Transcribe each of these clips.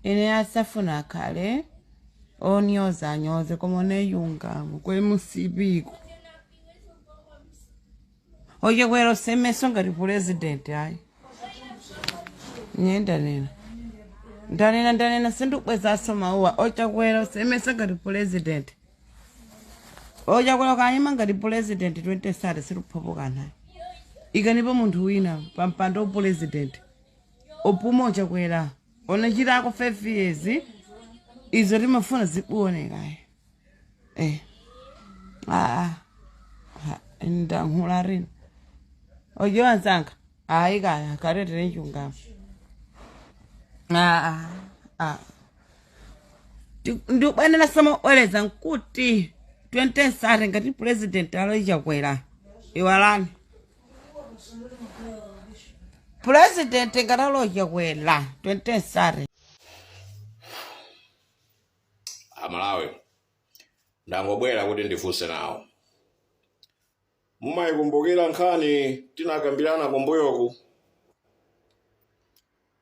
Ine asafuna akhale onyoza anyoze, koma oneyungamo kwemusipiko ochekwera usemeso ngati president. Ayi, nye ndanena, ndanena, ndanena, sindikubwezaso mawuwa. Ochakwera usemese ngati president. Ochakwera kanyima ngati president 2030 sikuphopokanayo. Ikanipo munthu wina pampando president, opuma. Ochakwera onachitako 5 years, izo timafuna zikuonekayo. Aa, ndankhula rino ojiwa nzanga. Hayi kaya karetire chungamo. Aa, aa, ndikubwenera samabwereza nkuti 2030 ngati president aloichakwera, iwalani. President ngati aloichakwera 2030. Amalawi, ndangobwera kuti ndifunse nawo. Mumayikumbukira nkhani tinakambirana kumbuyoku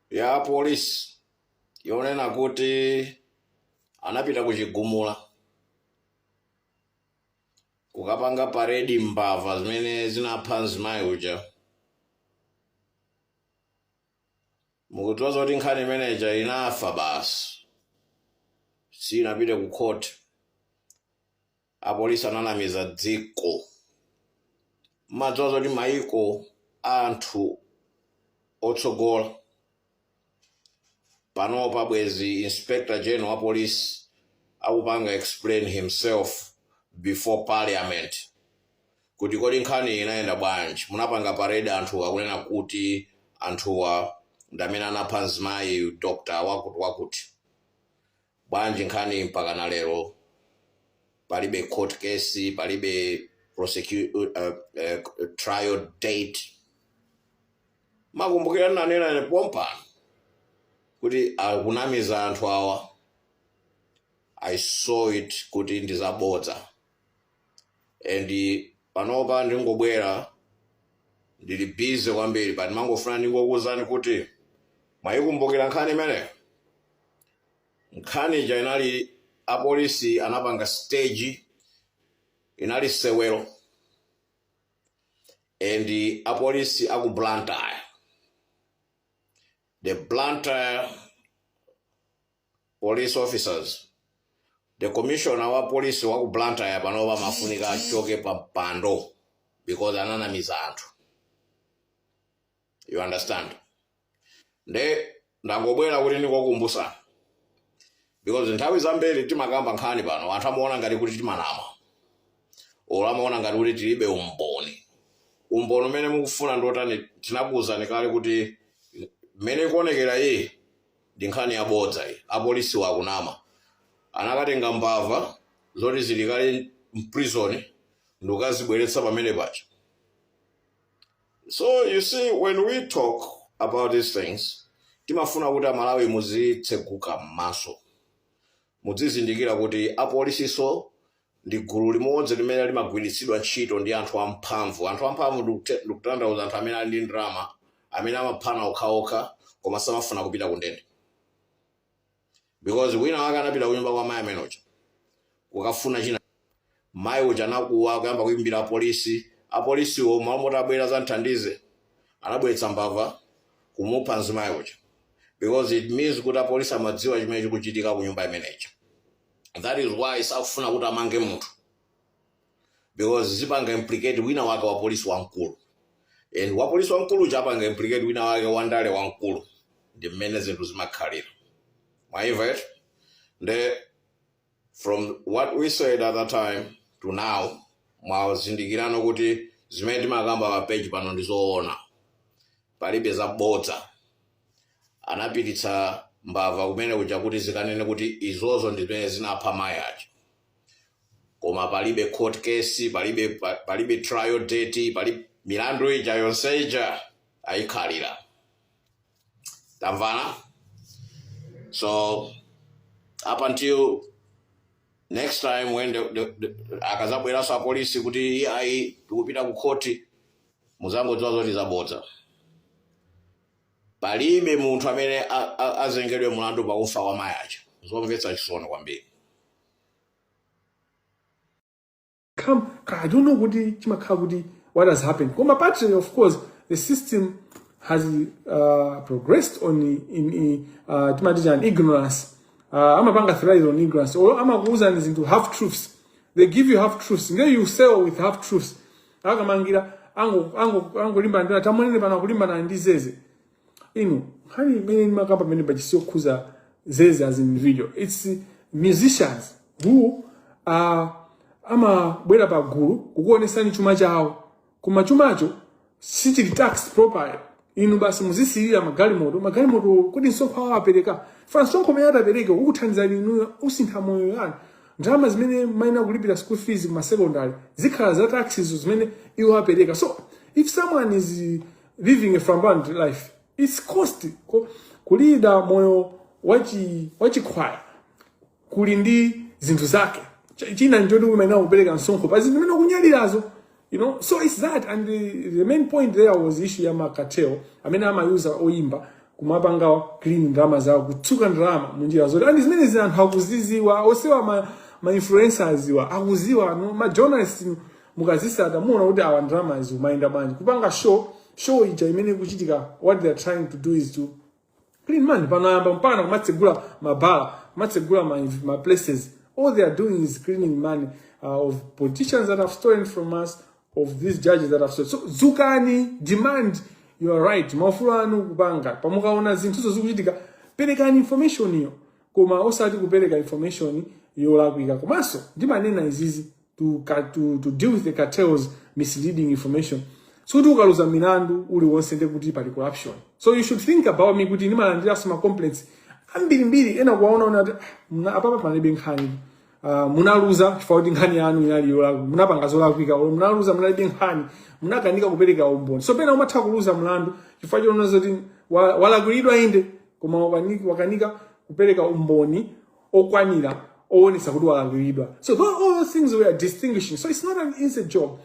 ya polisi yonena kuti anapita kuchigumula kukapanga parade mbava zimene zinapha mzimayi uja? Mukudziwa zoti nkhani imeneja inafa basi, sinapite ku court. Apolisi ananamiza dziko. Mmadziwa zoti maiko anthu otsogola panopa bwezi Inspector General wa police akupanga explain himself before Parliament kuti kodi nkhani inayenda bwanji? Munapanga parade anthu akunena kuti anthuwa ndi amene anapha mzimayi Dr wakuti wakuti. Bwanji nkhani mpaka na lero palibe court case, palibe trial date? Makumbukira nanena ine pompano kuti akunamiza anthu awa. I saw it kuti ndizabodza, and panopa ndingobwera, ndili busy kwambiri, but mangofuna ndingokuwuzani kuti mwayikumbukira nkhani imeneyo. Nkhani ija inali apolisi anapanga stage, inali sewero, and apolisi aku Blantyre, the Blantyre police officers, the commissioner wa polisi wa ku Blantyre panopa mafunika achoke pa mpando because ananamiza anthu, you understand? Nde ndangobwera kuti ndingokumbusani because nthawi zambiri timakamba nkhani pano, anthu amaona ngati kuti timanama olo amaona ngati kuti tilibe umboni. Umboni umene mukufuna ndotani? Tinakuwuzani kale kuti mmene ikuonekera iyi ndi nkhani yabodza iyi. Apolisi wakunama, anakatenga mbava zoti zili kale m'prison ndikukazibweretsa pamene paja. So you see, when we talk about these things, timafuna kuti Amalawi muzitseguka m'maso, muzizindikira kuti apolisiso ndi gulu limodzi limene limagwiritsidwa ntchito ndi anthu amphamvu. Anthu amphamvu ndikutanthauza anthu amene ali ndi ndalama, amene amaphana okhaokha koma samafuna kupita ku ndende, because wina wake anapita kunyumba kwa mayi amene uja kukafuna china. Mayi uja anakuwa, kuyamba kuimbira apolisi. Apolisiwo malo abwera zanthandize, anabweretsa mbava kumupha mzimayi uja, because it means kuti apolisi amadziwa chimene chikuchitika ku nyumba imeneyi. That is why sakufuna kuti amange munthu, because zipanga implicate wina wake wa polisi wamkulu, and wa polisi wamkulu uja apanga implicate wina wake wandale wamkulu. Ndi mmene zinthu zimakhalira, mwaimva eti? Nde from what we said at that time to now, mwazindikirano kuti zimene timakamba pa page pano ndi zoona, palibe zabodza. Anapititsa mbava kumene kuja kuti zikanene kuti izozo ndi zimene zinapha mayi aja, koma palibe court case, palibe palibe trial date, palibe milandu ija yonse ija ayikhalira. Tamvana? So up until next time when akazabweranso apolisi kuti ayi, tikupita ku khoti, muzangodziwa zoti zabodza. Palibe munthu amene azengedwe mulandu pakufa kwa mayi aja. Zomvetsa chisoni kwambiri. Come, I don't know kuti chimakhala kuti what has happened. Koma partly, of course, the system has progressed on in timati chani, ignorance. Amapanga thrive on ignorance or amakuuzani zinthu half truths. They give you half truths, then you sell with half truths. Akamangira angolimbana ndi tamonene pano, akulimbana ndi Zeze. Inu, nkhani imene ndimakamba pamene pachisiyokhuza Zeze as individual, it's musicians who are amabwera pa gulu kukuonesani chuma chawo, koma chumacho sichili taxed properly. Inu basi muzisirira magalimoto, magalimoto. Kuti msonkho awo apereka fa msonkho umene atapereka ukuthandizani inuyo, usintha moyo yanu. Ndalama zimene maina kulipira school fees kuma secondary zikhala za taxes zimene iwo apereka. So if someone is living a flamboyant life, it's cost. Kulida moyo wachikhwaya kuli ndi zinthu zake. China nchoti umayenera kupereka msonkho pa zinthu zimene ukunyalirazo. So it's that, and the main point there was issue ya ma cartel amene amayuza oyimba kumapanga clean ndalama zawo, kutsuka ndalama munjira zoti, and zimene zina anthu akuziziwa osewa ma influencers iwa akuziwa, no? Ma journalists mukazisata muona kuti awa ndalama zimayenda bwanji kupanga show. Show ija imene ikuchitika, what they are trying to do is to clean money. Panoyamba mpaka kumatsegula mabala, kumatsegula ma places. All they are doing is cleaning money of politicians that have stolen from us, of these judges that have stolen. So dzukani, demand your right, maufulu anu kupanga. Pamukaona zinthuzo zikuchitika, perekani information iyo, koma osati kupereka information yolakwika. Komanso ndimanena izizi to deal with the cartels misleading information. Sikuti ukaluza milandu uliwonse ndi kuti pali corruption. So you should think about me kuti ndimalandiranso ma complaints ambirimbiri, ena kuwaona ona kuti, "Ah, apapa panalibe nkhani. Munaluza chifukwa kuti nkhani yanu inali yolakwika, munapanga zolakwika, or munaluza munalibe nkhani, munakanika kupereka umboni." So pena umatha kuluza mlandu chifukwa choona zoti walakwiridwa inde, koma wakanika kupereka umboni okwanira owonesa kuti walakwiridwa. So all those things we are distinguishing. So it's not an easy job.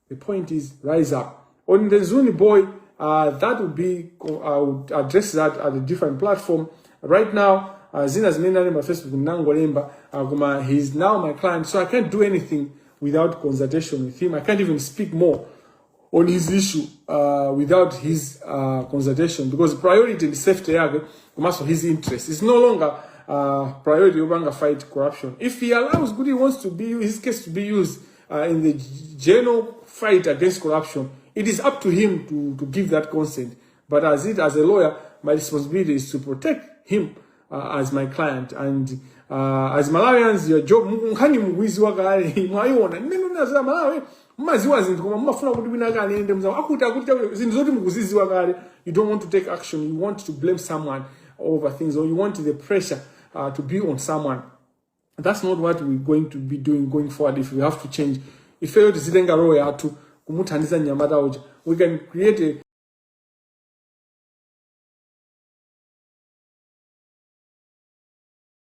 The point is, rise up. On the Zuni boy, that would be, I would address that at a different platform. Right now, zina zimene ali Facebook nangolemba, koma he's now my client, so I can't do anything without consultation with him. I can't even speak more on his issue without his consultation, because priority ndi safety yake komanso his interest. It's no longer priority yopanga fight corruption. If he allows good, he wants to be his case to be used in the general fight against corruption, it is up to him to give that consent. But as a lawyer, my responsibility is to protect him as my client. And as Malawians, your job, nkhani mukuiziwa kale, mwayiona mmene unaziwa Malawi, mumaziwa zinthu koma mumafuna kuti wina kale ende mzawo akuti akuti zinthu zoti mukuziziwa kale. You don't want to take action. You want to blame someone over things, or you want the pressure to be on someone. That's not what we're going to be doing going forward. If we have to change, ifeyo tizitenga role yathu kumuthandiza mnyamata uja. We can create a